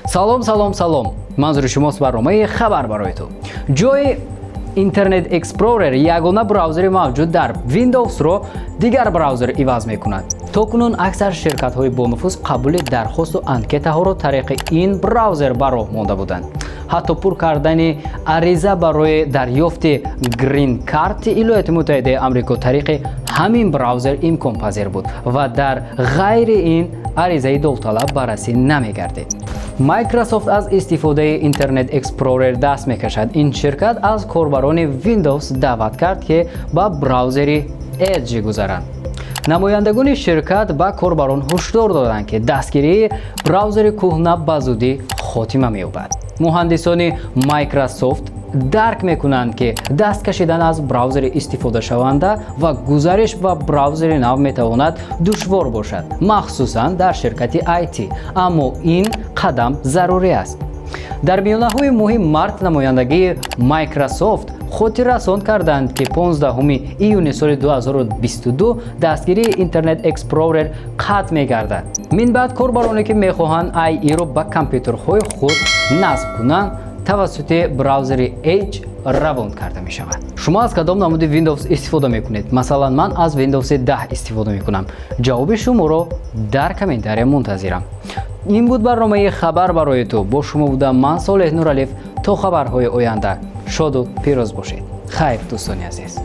Салом, салом, салом! Манзури шумост барномаи «Хабар барои ту». Ҷои Internet Explorer, ягона браузери мавҷуд дар Windows-ро дигар браузер иваз мекунад. То кунун аксар ширкатҳои бонуфуз қабули дархосту анкетаҳоро тариқи ин браузер ба роҳ монда буданд. Ҳатто пур кардани ариза барои дарёфти грин-карти Иёлоти Муттаҳидаи Амрико тариқи ҳамин браузер имконпазир буд ва дар ғайри ин аризаи довталаб баррасӣ намегардид. Microsoft аз истифодаи Internet Explorer даст мекашад. Ин ширкат аз корбарони Windows даъват кард, ки ба браузери Edge гузаранд. Намояндагони ширкат ба корбарон ҳушдор доданд, ки дастгирии браузери кӯҳна ба зудӣ хотима меёбад. Муҳандисони Microsoft дарк мекунанд, ки даст кашидан аз браузери истифодашаванда ва гузариш ба браузери нав метавонад душвор бошад, махсусан дар ширкати IT, аммо ин қадам зарурӣ аст. Дар миёнаҳои моҳи март намояндагии Microsoft хотиррасон карданд, ки 15 июни соли 2022 дастгирии Internet Explorer қатъ мегардад. Минбаъд корбароне, ки мехоҳанд IE-ро ба компютерҳои худ насб кунанд, тавассути браузери Edge равон карда мешавад. Шумо аз кадом намуди Windows истифода мекунед? Масалан, ман аз Windows 10 истифода мекунам. Ҷавоби шуморо дар комментария мунтазирам. Ин буд барномаи «Хабар барои ту». Бо шумо будам ман, Солеҳ Нуралиев. То хабарҳои оянда шоду пирӯз бошед. Хайр, дӯстони азиз.